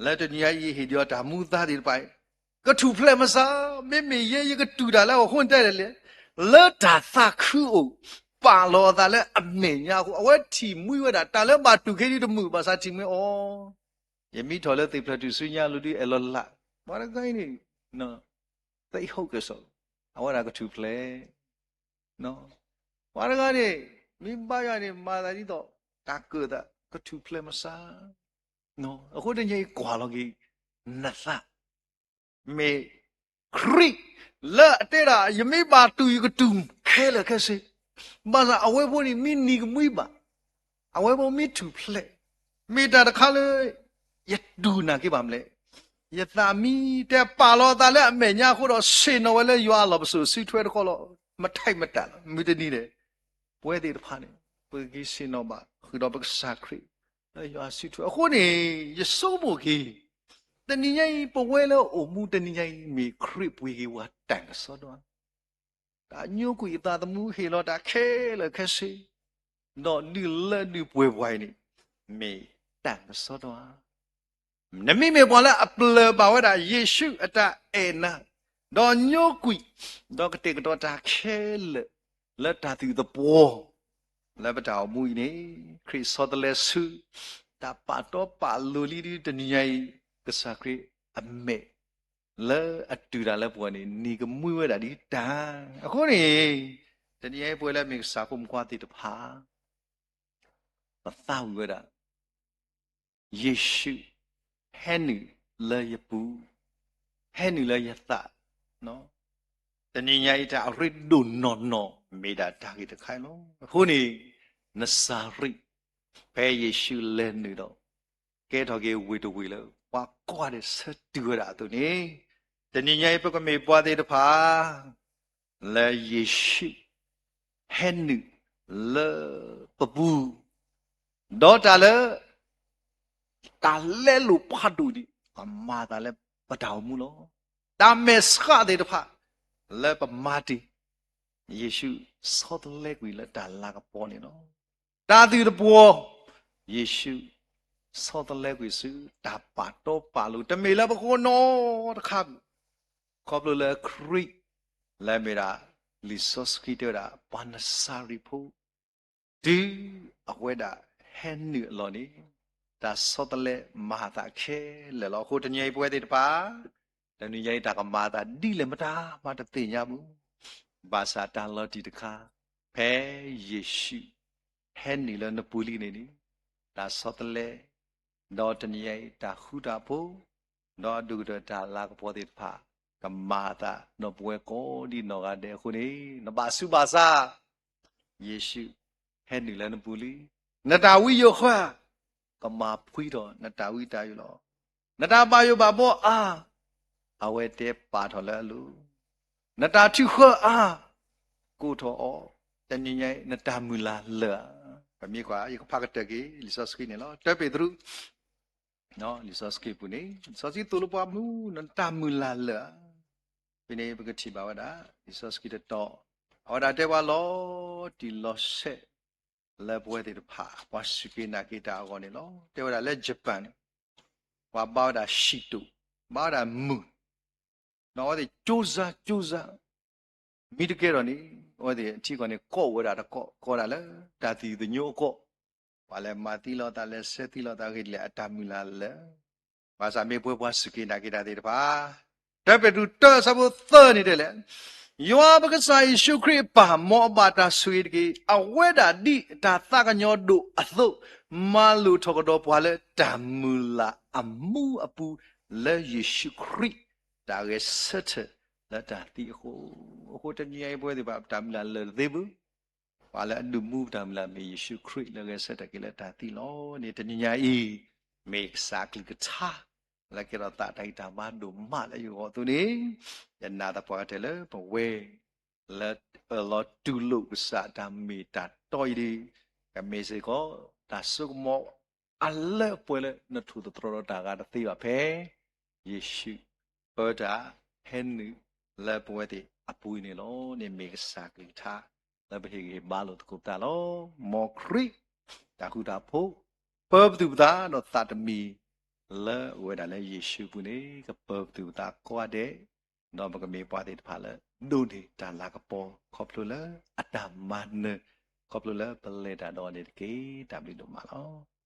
လၢတနံၤညါအံၤယဟ့ၣ်ဒံးအီၤတၢ်မူသါသ့ၣ်တဖၣ်အံၤ ကထူၣ်ဖျဲးမစါ, မ့မ့ၢ်ယဲယကတူၢ်တၢ်လၢအဃိန့ၣ်တဲလဲၣ်, လၢတၢ်သးခုအိၣ် ပာ်လီၤအသးလၢအမဲာ်ညါအဃိ အဝဲထံၣ်မှံဝဲဒၣ် တၢ်လၢဘၣ်တူၢ်က့ၤဒံးတမုာ် ဘၣ်ဆၣ်ထံၣ်မှံအီၤ, ယမ့ၢ်ထီၣ်လၢသ့ၣ်ဖျၢၣ်ထူၣ်ဆူညါလီၤဒုးအဲၣ်လီၤလး, ပှၤတဂၤအံၤန့ၣ် သ့ၣ်ဟိကစီၣ်, အဝဲဒၣ်ကထူၣ်ဖျဲး ပှၤတဂၤန့ၣ် မ့ၢ်ဘါယွၤန့ၣ် မၤသးဒ်သိး တၢ်ကၢၣ်သး ကထူၣ်ဖျဲးမစါ. အဃိတနံၤအံၤကွၢ်လီၤက့ၤ နသး မ့ၢ်ခရံာ်လၢအတဲဒၣ် ယမ့ၢ်ဘၣ်တူၢ်ယကတူၢ်ခဲလၢာ်ခဲဆ့, ဘၣ်ဆၣ်အဝဲဖိန့ၣ်မ့ၢ်နံၤကမှံဘၣ်, အဝဲဖိမ့ၢ်ထူၣ်ဖျဲး, မ့ၢ်တၢ်တခါလၢ ယတူၢ်နာ်က့ဘၣ်မနုၤလဲၣ်, ယသးမံတဲပာ်လီၤအသးလၢအမဲာ်ညါအဃိဒီး ဆ့ၣ်နီၤဝဲလၢယွၤအလီၢ်ပစိာ်စုထွဲတခီလီၤ. မတၤမတၤလီၤ မုၢ်တနံၤန့ၣ် ပဝဲသ့ၣ်တဖၣ်န့ၣ် ပကက့ၤဆ့ၣ်နီၤဘၣ်ဃုာ်ဒီးပကစၢ်ခရံာ် လၢယွၤစုထွဲအဃိန့ၣ် ယဆိကမိၣ်က့ၤ တနံၤညါအံၤ ပဝဲလၢအိၣ်မူတနံၤညါအံၤ မ့ၢ်ခရံာ်ပှ့ၤက့ၤပှၤတၢ်ကစီဒီဧါ, တၢ်ညိကွံာ်အသးသမူဟ့ၣ်လီၤတၢ်ခဲလၢာ်ခဲဆ့ ဒီးဒုးလၢဒုးပှဲၤပှၤအံၤန့ၣ် မ့ၢ်တၢ်ကစီဒီဧါ. နမ့မ့ၢ်ပှၤလၢအပျၢၢ်ဘၣ်ဝဲဒၣ်ယ့ၣ်ၡူးအတၢ်အဲၣ်နၤ, ဒီးညိကွံာ် ဒီးကတဲာ်ကတီၤတၢ်ခဲလၢာ် လၢတၢ်သုးသပှီၤ လၢပတၢ်အိၣ်မူအံၤန့ၣ် ခရံာ်ဆီတလဲဆူ တၢ်ပာ်တီပာ်လိၤလံဒုးတနံၤညါအံၤ ကစၢ်ခရံာ်အမဲာ် လၢအတူၢ်တၢ်လၢပဂီၢ်န့ၣ် နံၤကမှံဝဲဒၣ်ဒ်တၢ်. အဃိန့ၣ် တနံၤညါအံၤပဝဲလၢမ့ၢ်ကစၢ်ဖိမုၣ်ခွါသ့ၣ်တဖၣ် ပသးဝံၣ်ဝဲဒၣ် ယ့ၣ်ၡူး ဟဲနုာ်လၢယပူၤ, ဟဲနုာ်လၢယသး, တနံၤညါအံၤတၢ်အရ့ဒိၣ်နီၢ်နီၢ် မ့ၢ်ဒၣ်တၢ်ဂ့ၢ်တခါအံၤလီၤ. အဃိန့ၣ် နစၤရ့း ဖဲယ့ၣ်ၡူးလဲၤနုာ်ဒီး ကဲထီၣ်က့ၤဝ့ၢ်တဝ့ၢ်လၢ ပှၤကွၢ်ဒီးဆၢတုၤဝဲဒၣ်အသိးန့ၣ်, တနံၤညါအံၤ ပကမ့ၢ်ပှၤသ့ၣ်တဖၣ် လၢယ့ၣ်ၡူး ဟဲနုာ်လၢပပူၤ, ဒီးတၢ်လၢ တၢ်လဲလိာ်ဖးဒိၣ်ဒံး ကမၤအသးလၢပတၢ်အိၣ်မူလီၤ. တၢ်မဲာ်ဆှးသ့ၣ်တဖၣ် လၢပမၤတ့ၢ် ယ့ၣ်ၡူးဆီတလဲကွံာ်လၢတၢ်လၤကပီၤန့ၣ်လီၤ. တၢ်သုးတပှီၤ ယ့ၣ်ၡူး ဆီတလဲကွံာ်ဆူ တၢ်ပာ်တီပာ်လိၤ တမ့ၢ်လၢပဃိနီတခါဘၣ်, ခီဖျိလၢခရံာ် လၢအမ့ၢ်ဒၣ် လံာ်စီဆှံတဲဝဲဒၣ် ပှၤနစၤရ့းဖိ တုၤအဝဲဒၣ်ဟဲနုာ်အလီၢ်န့ၣ် တၢ်ဆီတလဲမၤအသးခဲလၢာ်လီၤ. အဃိတနံၤအံၤပဝဲသ့ၣ်တဖၣ် တနံၤညါအံၤတၢ်ကမၤအသးဒ်လဲၣ်မတၤမးတသ့ၣ်ညါမုၢ်, ဘၣ်ဆၣ်တၢ်လီၤတံၢ်တခါ ဖဲယ့ၣ်ၡူး ဟဲနုာ်လၢနပူၤလံန့ၣ်န့ၣ် တၢ်ဆီတလဲ ဒီးတနံၤညါအံၤတၢ်ဃူတၢ်ဖိး ဒီးအဒိၣ်ကတၢၢ်တၢ်လၤကပီၤသ့ၣ်တဖၣ် ကမၤအသးဒီးပဝဲကိးဒံနီၢ်ဂၤဒဲးအဃိန့ၣ် နဘၣ်ဆူးဘၣ်ဆါ ယ့ၣ်ၡူး ဟဲနုာ်လၢနပူၤလံ. နတၢ်ဝံယိၤဃၢ ကမၤဖှံထီၣ်နတၢ်ဝံတၢ်ယိၤလီၤ. နတၢ်ဘၣ်ယိၣ်ဘၣ်ဘီအါ အဝဲတဲပာ်ထီၣ်လၢအလိၤ, နတၢ်ထုးဃၢအါ ကိးထီၣ်အီၤ, တနံၤညါအံၤ နတၢ်မုၢ်လၢ်လၢာ်ဧါ. ပမ့ၢ်ကွၢ် ယကဖးကတၢၢ်က့ၤ လံာ်စီဆှံန့ၣ်လီၤ. တၢပ့းတရူး လံာ်စီဆှံပူၤန့ၣ် လံာ်စီဆှံသိၣ်လိပှၤမုၢ် နတၢ်မုၢ်လၢ်လၢာ်ဧါ. ဖဲန့ၣ် ပကထံၣ်ဘၣ်ဝဲဒၣ် လံာ်စီဆှံတတီၤ အဝဲဒၣ်တဲပှၤလီၤတံၢ်လီၤဆဲး လၢပဝဲသ့ၣ်တဖၣ် ပှၤစူၢ်က့ၤနာ်က့ၤတၢ်အဂီၢ်န့ၣ်လီၤ. တဲဝဲဒၣ်လၢ Japan န့ၣ် ပှၤဘါဝဲဒၣ် ၡံၣ်တိၣ်, ဘါဝဲဒၣ်မုၢ် ဒီးအဝဲသ့ၣ် ကြိုးစား ကြိုးစား မ့ၢ်တကဲထီၣ်န့ၣ် အဝဲသ့ၣ်အထံကီၢ်န့ၣ် ကိးဝဲဒၣ်တကိး ကိးဒၣ်လၢ တၢ်သံၣ်သညိအကိး, ပှၤလဲၤမၤသံလိာ်သး လဲၤဆဲးသံလိာ်သးဂ့ၤဒ်လဲၣ် အတၢ်မုၢ်လၢ်လၢာ်. ဘၣ်ဆၣ်မ့ၢ်ပဝဲပှၤစူၢ်က့ၤနာ်က့ၤတၢ်သ့ၣ်တဖၣ် တၢပ့းတရူး တၢ အဆၢဖိသၢန့ၣ်တဲလဲၣ်, ယွၤပကစၢ်ယ့ၣ်ၡူးခရံာ်အပၢ် မ်အဘၣ်တၢ်ဆိၣ်ဂ့ၤတက့ၢ်. အဝဲဒၣ်ဒ်တၢ်သးကညီၤဒိၣ်အသိး မၤလိာ်ထီၣ်ကဒီးပှၤလၢတၢ်မုၢ်လၢ်အမူအပူၤ လၢယ့ၣ်ၡူးခရံာ် တၢ်ဂဲၤဆၢထၢၣ်လၢတၢ်သံအဃိ. အဃိတနံၤအံၤပဝဲသ့ၣ်တဖၣ် ပတၢ်မုၢ်လၢ်လၢာ်တသ့ဘၣ်. ပှၤလၢအဒုးမူပတၢ်မုၢ်လၢ်မ့ၢ်ယ့ၣ်ၡူးခရံာ်လၢဂဲၤဆၢထၢၣ်က့ၤလၢတၢ်သံလီၤန့ၣ် တနံၤညါအံၤ မ့ၢ်ကစၢ်အကလုၢ်ကထါ လၢကဲထီၣ်သးတၢ်ဂံၢ်တၢ်ဘါဒိၣ်မးလၢယဂီၢ်အသိးန့ၣ် ယနာ်သပှၢ်ကတၢၢ်လၢပဝဲ လၢအၢၣ်လီၤတူၢ်လိာ်ကစၢ်အတၢ်မ့ၢ်တၢ်တီအံၤဒီး ကမ့ၢ်စ့ၢ်ကီး တၢ်ဆိကမိၣ်အလၢအပှဲၤလၢနထိၣ်သတြီၤဒီးတၢ်ဂၤတသ့ဘၣ်ဖဲ ယ့ၣ်ၡူး ပၢတၢ်ဟဲနုာ်လၢပဝဲသ့ၣ်အပူၤန့ၣ်လီၤန့ၣ် မ့ၢ်ကစၢ်ကလုၢ်ကထါ လၢပဟ့ၣ်ဂံၢ်ဟ့ၣ်ဘါလိာ်သကိးပသးလီၤ. မ်ခရံာ် တၢ်ဃူတၢ်ဖိး ပၢပသူၣ်ပသးဒီးသးတမံၤ လၢအအိၣ်ဝဲဒၣ်လၢယ့ၣ်ၡူးအပူၤန့ၣ် ကပၢပသူၣ်ပသးကိးဂၤဒဲး ဒီးပကမ့ၢ်ပှၤသ့ၣ်တဖၣ်လၢ ဒိးန့ၢ်တၢ်လၤကပီၤ ခီဖျိလၢအတၢ်မၤနၢၤ ခီဖျိလၢပလဲၤတၢ်ဒီးအီၤန့ၣ်တက့ၢ်. တၢ်ဘျုးဒိၣ်မးလီၤ.